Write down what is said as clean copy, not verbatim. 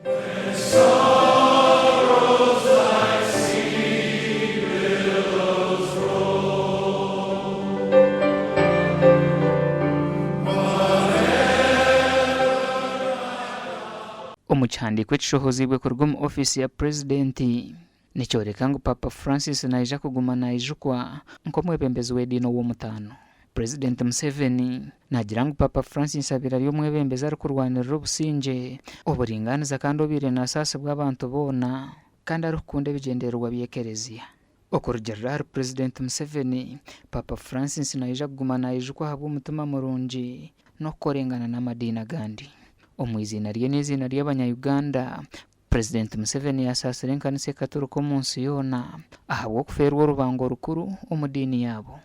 Omu kihandiiko ekishohoziibwe kuruga omu ofiisi ya Purezidenti, nikyoreka ngu Paapa Francis naija kuguma naijukwa nk'omwebembezi w'ediini ow'omutaano. Purezidenti Museveni naagira ngu Paapa Francis abaire ari omwebembezi arikurwanirira obusingye, oburingaaniza kandi obaire naasaasibwa abantu boona kandi arikukunda ebigyendererwa by'ekereziya. Okurugiirira ahari Purezidenti Museveni, Paapa Francis naija kuguma naijukwa ahabw'omutima murungi n'okukorengana n'amadiini agandi. Omu eiziina rye n'eiziina ry'abanya Uganda, Purezidenti Museveni yaasaasira enkanisa ekaturika omu nsi yoona ahabw'okufeerwa orubango rukuru omu diini yaabo.